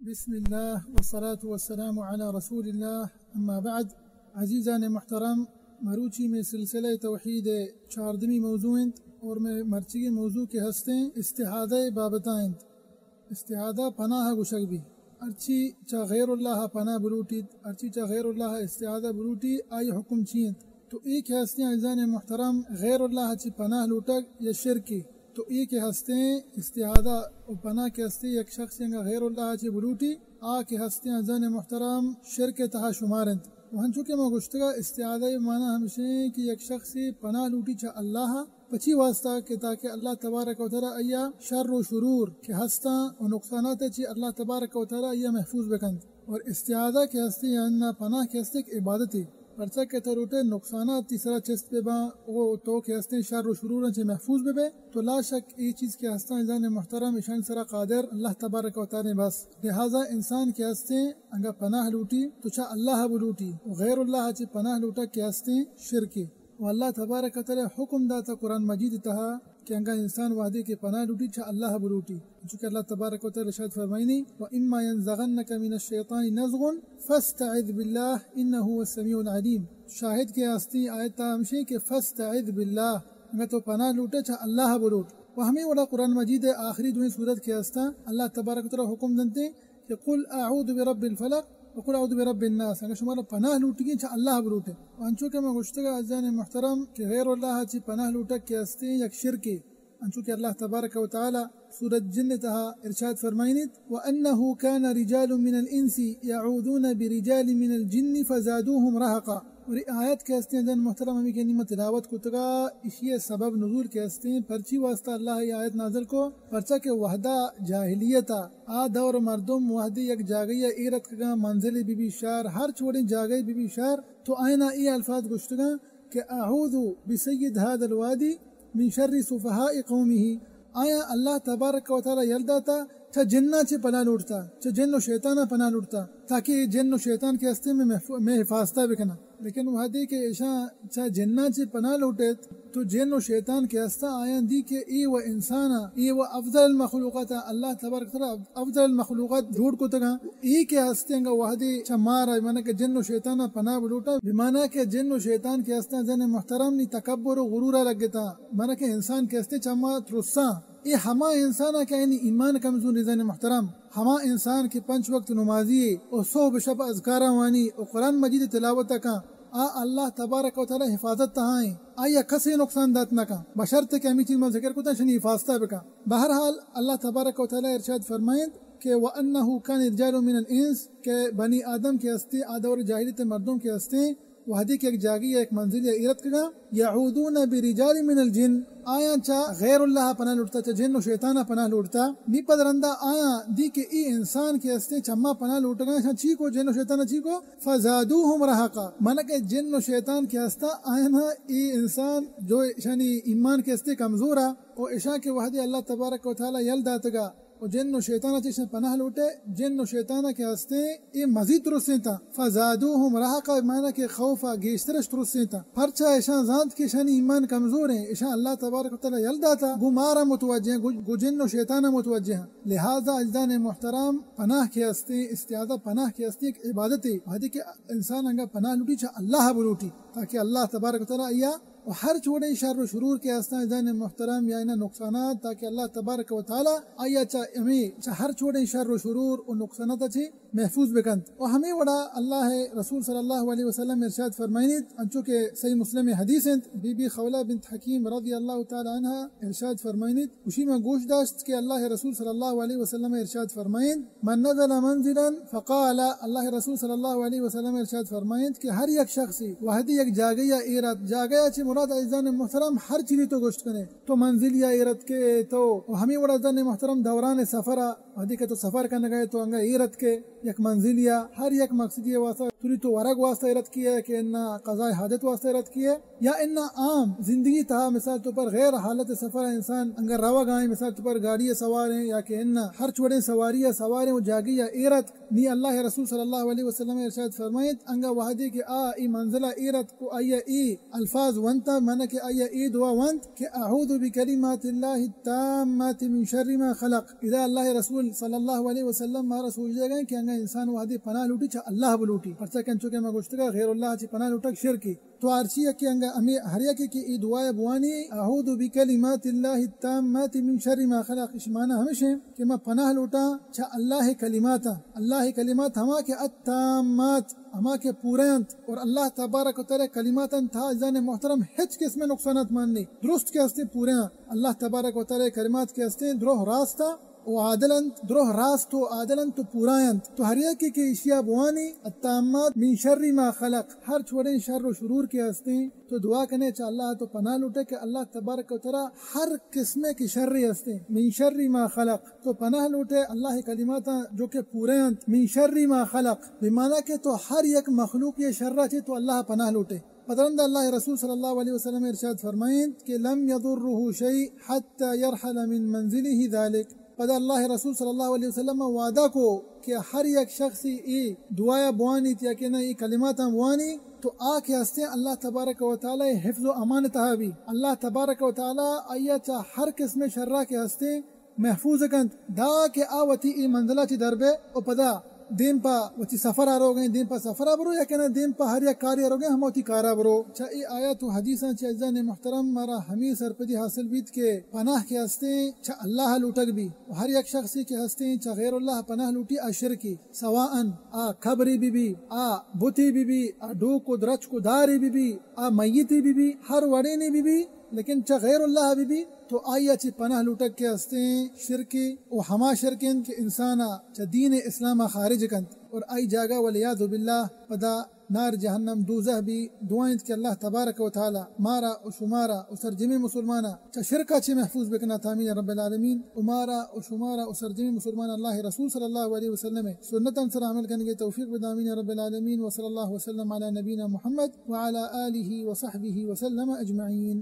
بسم اللہ والصلاة والسلام علی رسول اللہ، اما بعد۔ عزیزان محترم، مروچی میں سلسلہ توحید چاردمی موضوع انت اور میں مرچی کے موضوع کے ہستیں استعاذہ بابتا انت۔ استعاذہ پناہ گوشگ بی۔ ہرچی چا غیر اللہ پناہ بلوٹیت، ہرچی چا غیر اللہ استعاذہ بلوٹی، آئی حکم چی انت؟ تو اے کہ ہستیں عزیزان محترم، غیر اللہ چی پناہ لوٹگ یا شرکی؟ تو اے کہ ہستیں استعاذہ و پناہ کہ ہستیں یک شخص انگا غیر اللہ چی بلوٹی، آ کہ ہستیں عزیزان محترم شرک تہا شمار انت۔ و ہنچو کہ ما گوشتگا استعاذہ معنی ہمشیں کہ یک شخص پناہ لوٹی چا اللہ، پچی واسطہ کہ تاکہ اللہ تبارک و تعالی آیا شر و شرور کہ ہستاں و نقصانات چی اللہ تبارک و تعالی آیا محفوظ بکنت۔ اور استعاذہ کہ ہستی یا انا پناہ کہ ہستی ایک عبادتی، پرچا کہ تروٹے نقصانات تی سرا چست بے باں و تو کہ ہستیں شر و شرور چی محفوظ بے بے، تو لا شک اے چیز کہ ہستاں عزیزان محترم اشان سرا قادر اللہ تبارک و تعالی بس۔ لہذا انسان کہ ہستیں انگا پناہ لوٹی تو چا اللہ بلوٹی و غیر اللہ چی پناہ لوٹا کہ ہستیں شرکی۔ و اللہ تبارک و تعالی حکم داتا قرآن مجید تہا کہ انگا انسان وحدے کہ پناہ لوٹی چا اللہ بلوٹی، چونکہ اللہ تبارک و تعالی ارشاد فرمائنی، "و اما ينزغنك من الشيطان نزغ فاستعذ بالله انه هو السميع العليم۔" شاہد کہ ہستی آیت ہمشی کہ فاستعذ بالله، انگا تو پناہ لوٹے چا اللہ بلوٹ۔ و ہمیں وڑا قرآن مجید آخری دوئیں سورت کہ ہستا اللہ تبارک و تعالی حکم دنتے کہ "قل اعوذ برب الفلق و قل اعوذ برب الناس"، اگر شما را پناہ لوٹگی چا اللہ بلوٹے۔ و انچو کہ میں گوشتگا عزیزان محترم کہ غیر اللہ چی پناہ لوٹگ کہ ہستے یک شرکے، انچو کہ اللہ تبارک و تعالی سورت جن تہا ارشاد فرمائنیت، "وانه كان رجال من الانس يعوذون برجال من الجن فزادوهم رهقا"۔ اور یہ آیت کہ ہستیں عزیزان محترم ہمیں کہ نیم تلاوت کتگا، اشی سبب نزول کہ ہستیں، پرچی واسطہ اللہ یہ آیت نازل کو، پرچا کہ وحدہ جاہلیتا آ دور مردم وحدے یک جاگہی ایر اتکگاں، منزل بی بی شہر، ہر چوڑیں جاگہی بی بی شہر، تو آئینا اے الفاظ گوشتگاں کہ "اعوذ بسید هذا الوادی من شر سفهاء قومه"۔ آیا اللہ تبارک و تعالی یل داتا چا جناں چے پناہ لوٹتا، چا جن و شیطاناں پناہ لوٹتا، تاکہ اے جن و شیطان کہ ہستے میں محف-، میں حفاظتہ بکناں۔ لیکن وہدے کہ ایشاں چا جناں چے پناہ لوٹیت، تو جن و شیطان کہ ہستا آیاں دی کہ اے و انسانا، اے و افضل المخلوقات، اللہ تبارک و تعالی افضل المخلوقات جوڑ کتگاں۔ اے کہ ہستیں گا وہدے چا مارا، مانا کہ جن و شیطانا پناہ بلوٹا، بمانا کہ جن و شیطان کہ ہستاں عزیزان محترم نی تکبر و غرورا لگتا، مانا کہ انسان کہ ہستیں چا ما ترساں۔ اے ہما انسانا کہ آئینی ایمان کمزور عزیزان محترم، ہما انسان کہ پنچ وقت نمازی اے و صحب شپ اذکاراں وانی و قرآن مجید تلاوت کن، آ اللہ تبارک و تعالی حفاظت تہا ایں، آیا کسے نقصان دات نہ کن، بشرط کہ ہمیں چیز ما ذکر کتا شنی حفاظتہ بکن۔ بہرحال اللہ تبارک و تعالی ارشاد فرمائنت کہ "وانه كان رجال من الانس"، کہ بنی آدم کہ ہستے، آ دور جاہلیت مردم کہ ہستے، وہدے کہ یک جاگہی یک منزلی ایر اتکگاں، "يعوذون برجال من الجن"، آیاں چا غیر اللہ پناہ لوٹتا، چا جن و شیطان پناہ لوٹتا۔ نی پد رندا آیاں دی کہ اے انسان کہ ہستیں چما پناہ لوٹگاں، اشاں چی کو، جن و شیطان چی کو، "فزادوهم رهقا"، مانا کہ جن و شیطان کہ ہستا آیاں اے انسان جو اشانی ایمان کہ ہستے کمزورا، و اشاں کہ وہدے اللہ تبارک و تعالی یل داتگا، و جن و شیطان چہ اشاں پناہ لوٹے، جن و شیطان کہ ہستیں اے مزید ترسینتاں۔ "فزادوهم رهقا"، معنی کہ خوفا گیشترش ترسینتاں۔ پرچا اشاں زانت کہ اشانی ایمان کمزور ہیں، اشاں اللہ تبارک و تعالی یل داتا، گو مارا متوجہ ہیں، گو، گو جن و شیطان متوجہ ہیں۔ لہذا عزیزان محترم، پناہ کہ ہستیں، استعاذہ پناہ کہ ہستیں، ایک عبادت ہے۔ وہدے کہ انسان انگا پناہ لوٹی، چا اللہ بلوٹی، تاکہ اللہ تبارک و تعالی آیا و ہر چوڑیں شر و شرور کہ ہستاں عزیزان محترم یا اناں نقصانات، تاکہ اللہ تبارک و تعالی آیا چا ہمیں، چا ہر چوڑیں شر و شرور و نقصانات چے محفوظ بکنت۔ و ہمیں وڑا اللہ رسول صلی اللہ علیہ وسلم ارشاد فرمائنیت، انچو کہ صحیح مسلم حدیث انت، بی بی خولہ بنت حکیم رضی اللہ تعالی عنہا ارشاد فرمائنیت، گوشی من گوش داشت کہ اللہ رسول صلی اللہ علیہ وسلم ارشاد فرمائنت، "من نزل منزلا فقال"، اللہ رسول صلی اللہ علیہ وسلم ارشاد فرمائنت کہ ہر یک شخصی وہدی یک جاگہ یا ایرت، جاگہ یا چی مراد عزیزان محترم ہر چیزی تو گوشت کنے، تو منزل یا ایرت کے تو، و ہمیں وڑا عزیزان محترم دوران سفرا، وہدے کہ تو سفر کنگا ئے تو انگا ایر اتکے یک منزلیا، ہر یک مقصدی واسطہ، تری تو ورگ واسطہ ایر اتکی ئے کہ انا قضاء حاجت واسطہ ایر اتکی ئے، یا انا عام زندگی تہا مثال تو پر غیر حالت سفر انسان انگا روگا ئے، مثال تو پر گاڑی سوار ہیں یا کہ انا ہر چوڑیں سواری سوار ہیں، و جاگہی ایر اتک، نی اللہ رسول صلی اللہ علیہ وسلم ارشاد فرمائیت، انگا وہدے کہ آ ای منزلہ ایر اتک و آئی ای الفاظ ونت، تا معنی کہ آئی ءَ اے دعا وانت کہ اعوذ بکلمات اللہ التامات من شر ما خلق۔ ادا اللہ رسول صلی اللہ علیہ وسلم مارا سوج دے گئے کہ انگا انسان وہدے پناہ لوٹی، چا اللہ بلوٹی، پرچا کہ انچو کہ ما گوشتگا غیر اللہ چی پناہ لوٹگ شرکی۔ تو ہرچی یکے انگا ہمے ہر یکے کہ اے دعا بوانی، اعوذ بکلمات اللہ التامات من شر ما خلق، اش معنی ہمیش ہیں کہ ما پناہ لوٹاں چا اللہ کلماتا۔ اللہ کلمات ہما کہ التامات، ہما کہ پورے انت، اور اللہ تبارک و تعالی کلماتاں تھا عزیزان محترم ہچ قسم نقصانات مان نہیں، درست کہ ہستیں پورے ہیں۔ اللہ تبارک و تعالی کلمات کہ ہستیں دروہ راست و عادل انت، دروہ راست و عادل انت و پورا انت۔ تو ہر یکے کہ اشیا بوانی، التامات من شر ما خلق، ہر چوڑیں شر و شرور کہ ہستیں، تو دعا کنے چا اللہ تو پناہ لوٹے کہ اللہ تبارک و تعالی ہر قسمے کہ شر ہستیں، من شر ما خلق، تو پناہ لوٹے اللہ کلماتاں جو کہ پورے انت، من شر ما خلق، بمعنی کہ تو ہر یک مخلوق یہ شر چے تو اللہ پناہ لوٹے۔ پدرند اللہ رسول صلی اللہ علیہ وسلم ارشاد فرمائیں کہ لم يضره شيء حتى يرحل من منزله ذلك۔ پدا اللہ رسول صلی اللہ علیہ وسلم وعدہ کو کہ ہر یک شخصی ای دعایا بوانی یا کہ نہ ای کلماتاں بوانی تو آ کہ ہستیں اللہ تبارک و تعالی حفظ و امان تہا بی۔ اللہ تبارک و تعالی آیا چا ہر قسم شرہ کہ ہستیں محفوظ کنت، دا کہ آ وتی ای منزلہ چی در بے و پدا دیم پا وتی سفر آ روگیں، دیم پا سفر آ برو یا کہ نہ دیم پا ہر یک کاری آ روگیں، ہما وتی کارا برو۔ چا ای آیات و حدیثاں چی عزیزان محترم مارا ہمی سرپدی حاصل بیت کہ پناہ کہ ہستیں چا اللہ لوٹگ بی و ہر یک شخصی کہ ہستیں چا غیر اللہ پناہ لوٹی آ شرکی، سواء آ قبری بی بی، آ بتی بی بی، آ ڈوک و درچک و داری be be, a Meitei be be, ہر وڑینی بی بی، لیکن چا غیر اللہ بی بی، تو آئی ءَ چہ پناہ لوٹگ کہ ہستیں شرکے و ہما شرک انت کہ انسان ءَ چہ دین اسلام ءَ خارج کنت اور آئی جاگہ والعیاذ باللہ پدا نار جہنم دوزہ بی۔ دعا انت کہ اللہ تبارک و تعالی مارا و شمارا و سرجمیں مسلماناں چہ شرک ءَ چہ محفوظ بکنات، آمین یا رب العالمین۔ و مارا و شمارا و سرجمیں مسلمان اللہ رسول صلی اللہ علیہ وسلم سنتاں سر عمل کنگے توفیق بدے، آمین یا رب العالمین۔ وصلی اللہ وسلم علی نبینا محمد وعلی آلہ وصحبہ وسلم اجمعین۔